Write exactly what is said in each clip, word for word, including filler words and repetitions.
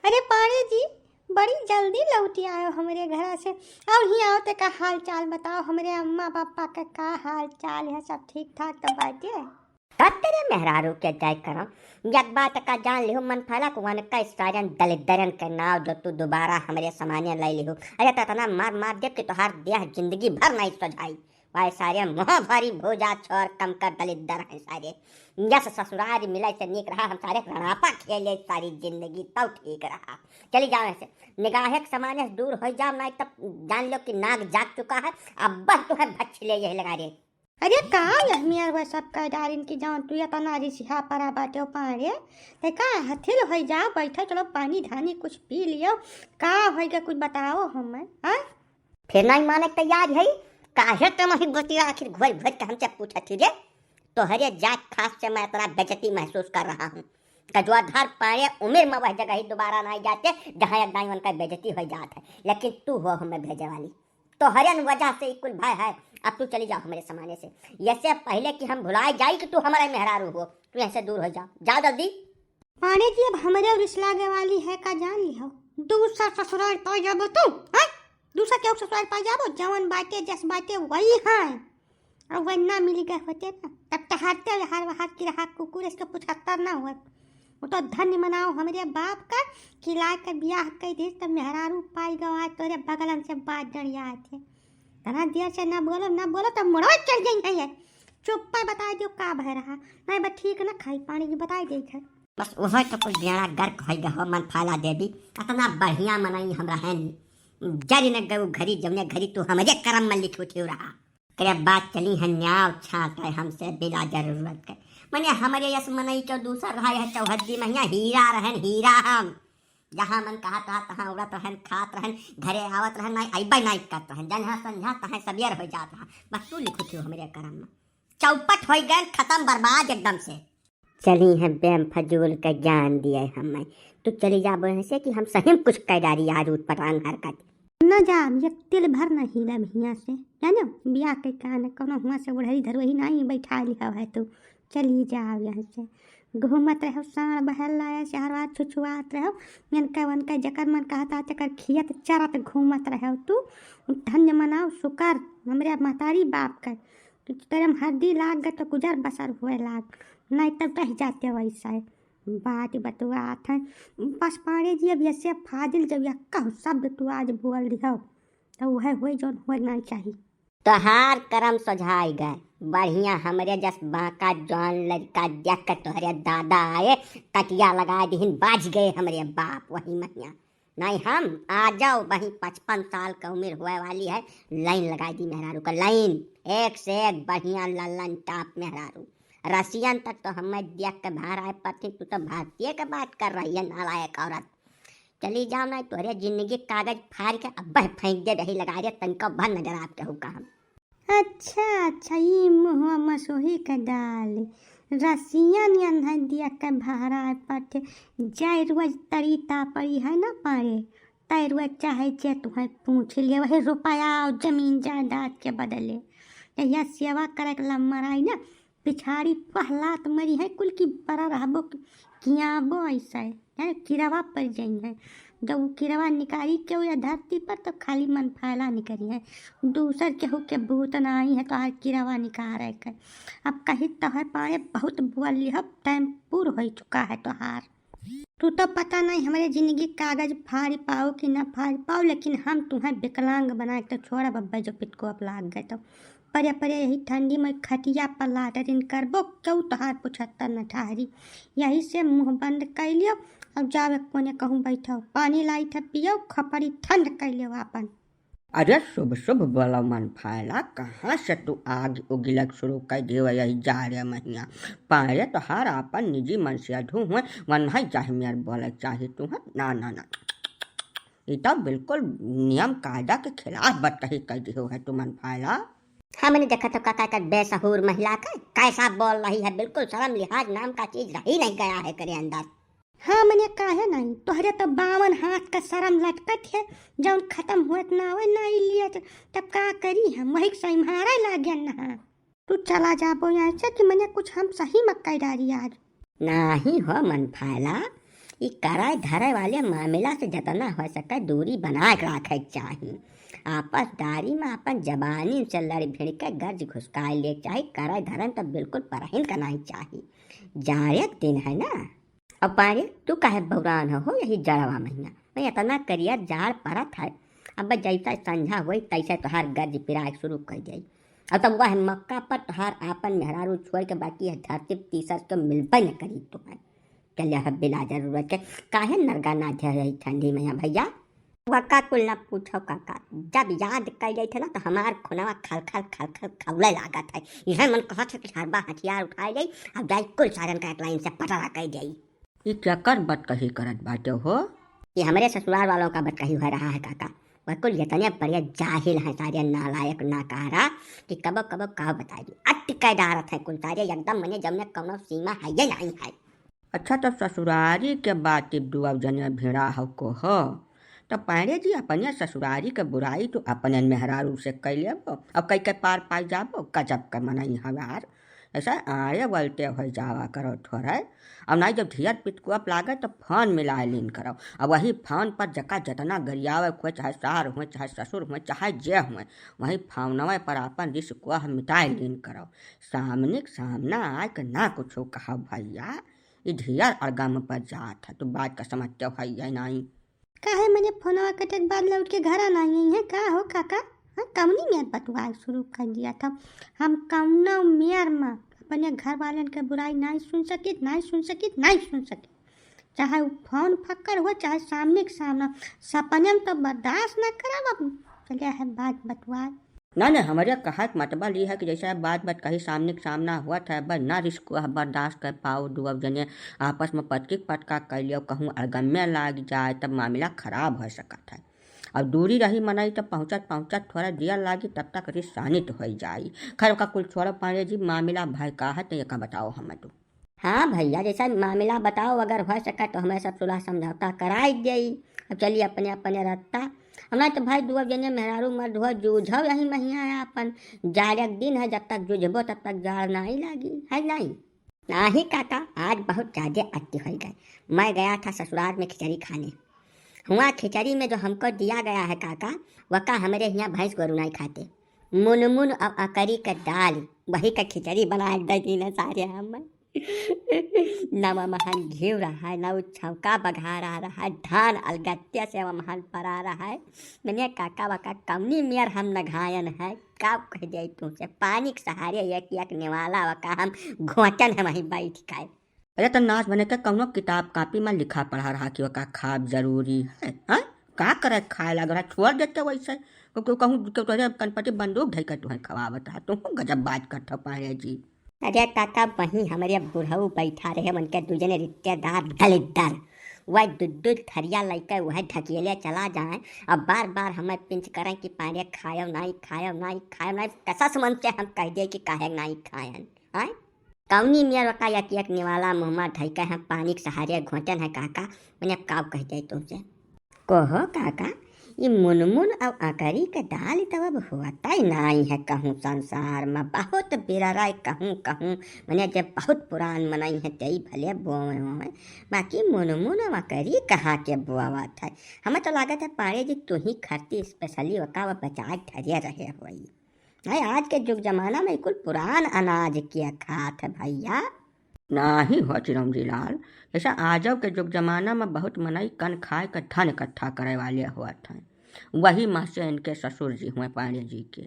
अरे पाड़े जी, बड़ी जल्दी लौटी आयो हमरे घरा से। अउर हियाँ आओ ते का हाल चाल बताओ, हमरे अम्मा पापा के का हाल चाल है, सब ठीक ठाक तो बाटे? का तेरे मेहरारू के जाय करम, एक बात का जान लिहो मन फैला, कुवन का सारन दलिद्दरन के नाव जो तू दोबारा हमरे समाने लै लिहो। अरे तो इतना मार मार देब कि तोहार देह जिंदगी भर नहीं सोझाई। वाह सारे मुँह भरी भूजा छोर कम कर दलिद्दर हैं सारे। यस ससुरारी मिलै से नीक रहा, हम सारे रणापा खेले सारी जिंदगी तब ठीक रहा। चली जाओ ऐसे, निगाहे के समाने से दूर हो जाओ, नहीं तब जान लो कि नाग जाग चुका है, अब बस तुम्हें भच्छ ले यही लगा दे। अरे का यह मियाँ वह सब कह डारिन कि जौन तू इतना रिसिहा परा बाटे पाड़े, ते का हथिल हो जाओ, बैठो चलो पानी धानी कुछ पी लियो, का होइगा कुछ बताओ हमें, हाँ? फिर नहीं माने के तैयार है, काहे तुम ही गोतिया आखिर घोर घोर के हमसे पूछत ही रे? तोहरे जात खास से मैं इतना बेइज्जती महसूस कर रहा हूँ। कजवाधार पाड़े उम्र में वह जगह ही दोबारा नहीं जाते, जहाँ एक दाई उनका बेइज्जती हो जात है, लेकिन तू हो हमें भेजे वाली। तोहरे न वजह से ई कुल भय है। अब तू चली जाओ हमरे समाने से, ऐसे पहले कि हम भुलाए जाई कि तू हमारे मेहरारू हो। तू यहाँ से दूर हो जाओ, जाओ जल्दी। पाड़े जी, अब हमरे रिस लागे वाली है का जान लिहो। दूसर ससुराल पाई जाबो तू, हैं? दूसर केहू ससुराल पाई जाबो, जवन बाटे जस बाटे वही है। और वही ना मिली गए होते ना, तब टहरते हर वहार की रहा कुकुर, इसके पुछत्तर ना हुआ। वो तो धन्य मनाओ हमरे बाप का कि लाय के बियाह कई दे, तब मेहरारू पाई गवा तोरे बगलन से बात डरिया थे। तना देर से ना बोलो, ना बोलो, तब मुड़वा चढ़ जाई है ये। चुप पर बताई दियो का भय रहा, नहीं बस ठीक ना खाई पानी की बताई दे है। बस वह तो कुछ बेड़ा गर्क होइ गहो मन फैला देवी, इतना बढ़िया मनई हम रहन, जरी न गऊ घरी जौने घरी तू हमरे करम में लिख उठियो रहा। करे बात चली है न्याव छाट है हमसे बिना जरूरत के। मने हमरे यस मनई के दूसर रहा है चौहद्दी महिया हीरा रहन हीरा हम। जहाँ मन कहत रहा तहाँ उड़त रहन, खात रहन, घरे आवत रहन, नहीं अइबे नहीं करत रहन। जन्हा संझा तहाँ सबियर हो जात रहा। बस तू लिख उठियो हमरे करम में। चौपट होइ गए, खत्म बर्बाद एकदम से। चली हैं बेम फजूल के ज्ञान दिए हमें। तू चली जाबो यहाँ से कि हम सही में कुछ कह डारी आज उटपटांग हरकत। न जाब, एक तिल भर न हिलब हियाँ से। जानो, बियाह के कान कौनो हुआँ से ओढ़री धरवही नाहीं बैठा लिहा है तू। चली जाओ यहाँ से। घूमत रहो, साँड़ बहल लाया, शहरवा छुछुआत रहो। इनका वनका जकर मन कहता चकर खियत चरत घूमत रहो तू। धन्य मनाओ शुकर हमरे महतारी बाप का। कि तेरे में हरदी लाग गए तो गुजर बसर हुए लाग, नहीं तब रह जाते वैसा है। बात बतुआत है। बस पाड़े जी, अब ऐसे फाजिल जब यह कहू शब्द तू आज बोल दिहो, तो वह हुए जौन हुए नहीं चाहिए। तोहार करम सोझाई गए, बढ़िया हमरे जस बांका जौन लड़का देख के तोहरे दादा आए, कटिया लगा दिहिन, बाज गए हमरे बाप वही महिया। नहीं हम आ जाओ, वही पचपन साल का उम्र हुए वाली है, लाइन लगा दी मेहरारू का, लाइन एक से एक बढ़िया लल्लन टाप मेहरारू। रसियन तक तो हमें देख के बाहर आए पड़ती, तू तो भारतीय के बात कर रही है, नालायक औरत। चली जाओ ना, तोहरे जिंदगी कागज फाड़ के अब फेंक दे रही लगा दे, तनिको भर नजर आपके होगा हम। अच्छा, अच्छा, ई मुँहवा मसोही के डाल। रसियन यन्है दिया के भहराए पठे, जाय रोज तरी तापड़ी है ना पारे, तै रोज चाहे जे तुहैं पूछ लिया, वही रुपया और जमीन जायदाद के बदले। जहिया सेवा करे के लम्मर आई ना, पिछाड़ी पहलात मरी है, कुल की बरा रहबो कि-, कियाबो ऐसा है, है किरवा पर जाई है। जब वो किरवा निकारी के या धरती पर, तो खाली मन फैला निकरी है। दूसर केहू के भूत ना आई है, तोहार किरवा निकारे के। अब कही तो है पाए, बहुत बोल लिहब, टाइम पूर हो चुका है तोहार। तू तो पता नहीं हमरे जिंदगी कागज फाड़ पाओ कि ना फाड़ पाओ, लेकिन हम तुहैं विकलांग बना के तो छोड़ब, अब्बे जो पितको अब लाग गए तो। परे परे यही ठंडी में खटिया पर लाटरिन करबो, केहू तोहार पुछत्तर न ठहरी। यही से मुँह बंद कर लियो और जाओ एक कोने कहूँ बैठो, पानी लाई थे पियो, खपड़ी ठंड कर लियो आपन। अरे शुभ शुभ बोलो मन फैला, कहाँ से तू आग उगिलक शुरू कर दियो यही जाड़े महीना? पारे तोहार आपन निजी मन से अधू हुए, वन भाई जाहि मेर बोले चाही तू है। ना, ना, ना, ई तो बिल्कुल नियम कायदा के खिलाफ बतकही कर दियो है तू मन फैला। हमने देखा तो काका का बेसहूर महिला का कैसा बोल रही है, बिल्कुल शर्म लिहाज नाम का चीज रही नहीं गया है करे अंदर। हाँ, मने काहे नहीं, तोहरे तो बावन हाथ का शर्म लटकत है, जौन खत्म होत ना होए, नहीं लिए तो तब का करी हम, वही के संभारे लागे ना। तू चला जाबो यहाँ से कि मने कुछ हम सही मत कह डारी आज। नाही हो मन फैला, ई कराए धरे वाले मामला से जतना होइ सके दूरी बनाए के राखे के चाही। आपसदारी में आपन जबानी से लड़ भिड़ के गर्ज घुसकाए ले चाही, कराए धरन तो बिल्कुल परहिन का नाहीं चाही। जाड़े के दिन है ना। अब पारे, तू काहे बौरान हो, यही जाड़वा महीना में इतना करिया जाड़ पड़त है। अब जैसा संझा होई तैसे तोहार गर्ज पिराए शुरू कर जाई। अब तब वह मौका पर तोहार आपन मेहरारू छोड़ के बाकी है धरती तीसर के मिलबे न करी तुम्हें। चले है बिना जरूरत के, काहे नरगा नाधे है ठंडी में भैया? वका कुल ना पूछो काका, जब याद कर जाई थे ना तो हमार खुनवा खल खल खल खल खौले लागत है। यह मन कहत है कि हरबा हथियार उठाए जाई, अब जाई कुल सारन का एक लाइन से पटरा कर जाई। ई केकर बतकही करत बाटे हो? ये हमरे ससुराल वालों का बतकही हो रहा है काका। वह कुल इतने बड़े जाहिल हैं सारे नालायक नाकारा कि कबो कबो का बताई। अट के डारत हैं कुल सारे एकदम मने जमने कौनो सीमा है ये नहीं है। अच्छा, तब ससुरारी के बात इब दुआ जने भिड़ा हो को हो? तब पांड़े जी अपने ससुरारी के बुराई तो अपने मेहरारू से कई लेबो, अब कई के पार पाई जाबो, गजब के मनई हवार। ऐसा आड़े वलटे हो जावा करो थोड़े। अब नाहीं जब ढियर पितकुआ लागे तो फोन मिलाए लीन करो। अब वही फोन पर जका जतना गरियावे हुए, चाहे सार हुए, चाहे ससुर हुए, चाहे जे हुए, वही फोनवे पर आपन रिस को हम मिटाए लीन करो। सामने के सामना आए के ना कुछ कहा भैया, ई ढियर अड़गम पर जात है, तू बात का समझते हो है या नहीं? काहे मने फोनवा कटे के बाद लौट के घरा नाहीं आई है का हो काका? हाँ, कमनी मेर बतुआए शुरू कर दिया था। हम कौनो मेर में अपने घर वालन के बुराई नाहीं सुन सकित, नाहीं सुन सकित, नाहीं सुन सकित। चाहे वो फोन फक्कड़ हो, चाहे सामने के सामना, सपने में तो बर्दाश्त ना करब। अब चले है बात बतुआए। ना, ना, हमरे कहा के मतबल ई है कि जैसे अब बात बतकही सामने के सामना हुआ था, अब ना रिस्क बर्दाश्त कर पाओ, दू अब जने आपस में पटकी पटका कर लियो, कहूँ अड़गम्मे लाग जाए, तब मामला खराब हो सकत है। अब दूरी रही मनई, तब पहुँचत पहुँचत थोड़ा दिया लागी, तब तक रिस शानित हो जाई। खैर, ओका कुल छोड़ो पांड़े जी, मामला भाई का है, तो ये का बताओ हम तू। हाँ भैया, जैसा मामला बताओ, अगर हो सके तो हमें सब सुलह समझौता कराई देई। अब चलिए अपने अपने रस्ता। हमरा तो भाई दुआ जने मेहरारू मर्द हो जूझो यही महिया है अपन। जाड़क दिन है, जब तक जूझबो तब तक जाड़ नाहीं लागी, है नाहीं? नाहीं काका, आज बहुत ज्यादा अति हो गए। मैं गया था ससुराल में खिचड़ी खाने। हुआ खिचड़ी में जो हमको दिया गया है काका, वका हमरे हियाँ भैंस गोरू नाहीं खाते। मुनमुन और अकरी के दाल, वही का खिचड़ी बना के दे दीन सारे हम। ना वमहन घिव रहा है, ना उ छौका बघारा रहा है, धान अलगत्ते से वमहन परा रहा है। मने काका वका कौनी मेर हम नघायन है, का कह जाई तुमसे, पानी के सहारे एक एक निवाला वका हम घोंचन है वहीं बैठ के। अरे तो नाच बने के कौनो किताब कापी में लिखा पढ़ा रहा कि वका खाब जरूरी है, हाँ? का करे खाए लाग रहा, छोड़ देते वैसे। क्यों, क्यों कहूँ, क्यों तोहरे कनपटी बंदूक धई के तुहें खवावत रहा, तुहूँ गजब बात करत हो पांड़े जी। अरे काका, वहीं हमरे बुढ़ऊ बैठा रहे, उनके दू जने रिश्तेदार दलिद्दर, वह दू दू थरिया लइके वह ढकेले चला जाए। अब बार बार हमें पिंच करें कि पांड़े खायो नाहीं, खायो नाहीं, खायो नाहीं। कसस मन से हम कह दे कि काहे नाहीं खायन, आय? कौनी मेर ओका एक एक निवाला मुँह में धइके हम पानी के सहारे घोंटन है काका, मने अब काव कह दे तुमसे। कहो काका, ई मुनमुन और अकरी के दाल तो अब होता ही नाहीं है कहूँ संसार में, बहुत बिरराय कहूँ कहूँ, मने जब बहुत पुरान मनई है तेई भले बोवे होवे, बाकी मुनमुन और अकरी कहाँ के बोआवत है? हमें तो लागत है पांड़े जी तू ही खरती specially ओका वो बचा के धरे रहे होई। अरे आज के जुग जमाना में कुल पुरान अनाज के खात है भैया। नाहीं हो चिरौंजी लाल, जैसे आजव के जुग जमाना में बहुत मनई कन खाए के धन इकट्ठा करे वाले होत हैं। वही में से इनके ससुर जी हुए पांड़े जी के,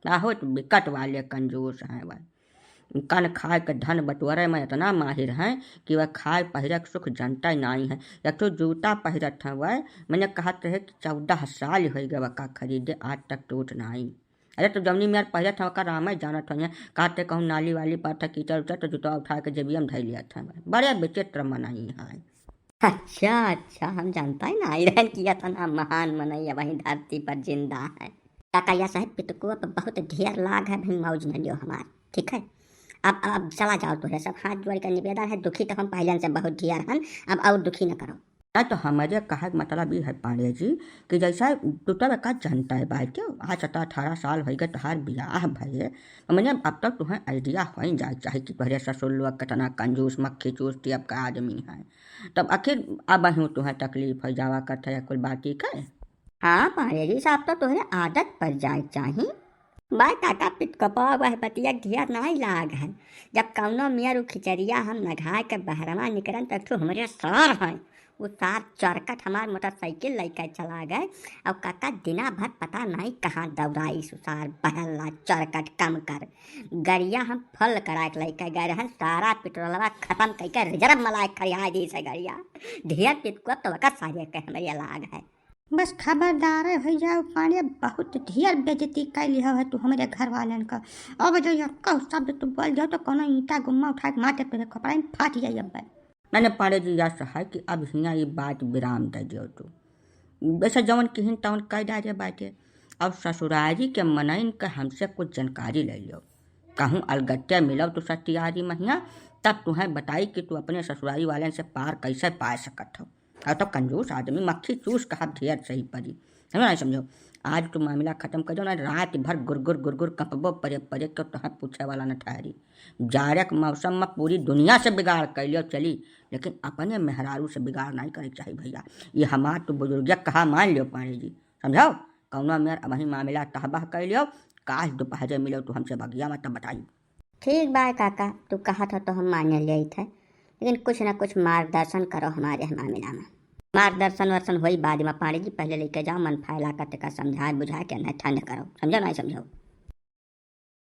बहुत बिकट वाले कंजूस हैं वह। कन खाए के धन बटोरे में इतना माहिर हैं कि वह खाए पहिरे के सुख जनता ही नाहीं है। एक ठो जूता पहिरत हैं वह, मने कहत रहे कि चौदह साल होइ गए वका खरीदे, आज तक टूट नाहीं। अरे तो जौनी मेर पहिरत हैं ओका रामे जानत होइहें, कहते कहूँ नाली वाली पर था कीचड़ उचड़ तो जूता उठा के जेबिया में धइ लियत हैं। बड़े विचित्र मनई हैं। अच्छा, अच्छा, हम जानता ही नाहीं रहन कि इतना महान मनई वहीं धरती पर जिंदा है। काका या साहब, पितकुआ पर बहुत ढेर लाग है, भाई मौज न लियो हमार, ठीक है? अब, अब चला जाओ, तोहरे सब हाथ जोड़ के निवेदन है, दुखी तो हम पहले से बहुत ढेर हन, अब और दुखी न करो। ना तो हमरे कहे के मतलब ई है पांड़े जी कि जैसा तू तब का जानता है बात, आज सत्रह अठारह साल होइ गए तोहार बियाह भये, तो मने अब तक तुहें idea होइ जाए चाहे कि तोहरे ससुर लोग कितना कंजूस मक्खी चूस टाइप का आदमी है। तब आखिर अब हूँ तुहें तकलीफ होइ जावा करत है कुल बाती के। हाँ पांड़े जी, साहब तो तोहरे आदत पड़ जाए चाही। बाय काका पितकपा वह बतिया धियर नाई लाग है। जब कौनो मेर उ खिचड़िया हम नघाए के बहरवा निकरन त ठू हमरे सार हैं। उ सार चरकट हमार मोटरसाइकिल लइके चला गए। और काका दिना भर पता नाई कहाँ दौड़ाई सुसार बहला चरकट कम कर। गरिया हम फल कराए के लइके गए रहन, सारा पेट्रोलवा खत्म कइके रिजर्व मलाए खड़िया दी से गरिया। धियर पितकपा तो वकर सारे के हमरे लाग है। बस खबरदार होइ जाओ पांड़े, बहुत ढेर बेइज्जती कर लिया है तू हमरे घर वालन का। अब जो यक्का शब्द तू बोल जाओ तो कोनो ईंटा गुम्मा उठा के मार दे तोरे खोपड़ा में फाट जाई अब। मैंने पांड़े जी याद सहाय कि अब हियाँ ये बात विराम दे दियो तू। वैसे जवन किहिन तवन कह डारे बाटे। अब ससुरारी के मनइन के हमसे कुछ जानकारी ले लियो। कहूँ अलगट्टे मिलो तो सतियारी महिया, तब तुहें बताई कि तू अपने ससुरारी वालन से पार कैसे पा सकत हो। और तो कंजूस आदमी मक्खी चूस कहा ढेर सही परी। समझो नहीं समझो, आज तू मामला खत्म कर दो ना, रात भर गुरगुर गुरगुर कंपबो परे परे के तोहें पूछे वाला न ठहरी। जाड़े के मौसम में पूरी दुनिया से बिगाड़ कर लियो चली, लेकिन अपने मेहरारू से बिगाड़ नहीं करे के चाही भैया। ये हमार तो बुजुर्गिया कहा मान लियो पांड़े जी, समझो। कौनो मेर अबही मामला तहबाह कर लियो, काश दोपहरे मिलो तू हमसे बगिया में तब बताई। ठीक बा काका, तू कहत हो तो हम माने लेत है, लेकिन कुछ ना कुछ मार्गदर्शन करो हमारे मामला में। मार्गदर्शन वर्शन होई बाद में पांड़े जी, पहले लेके जाओ मन फैला कर तेका समझाए बुझाए के नहीं ठंड करो, समझो नहीं समझो।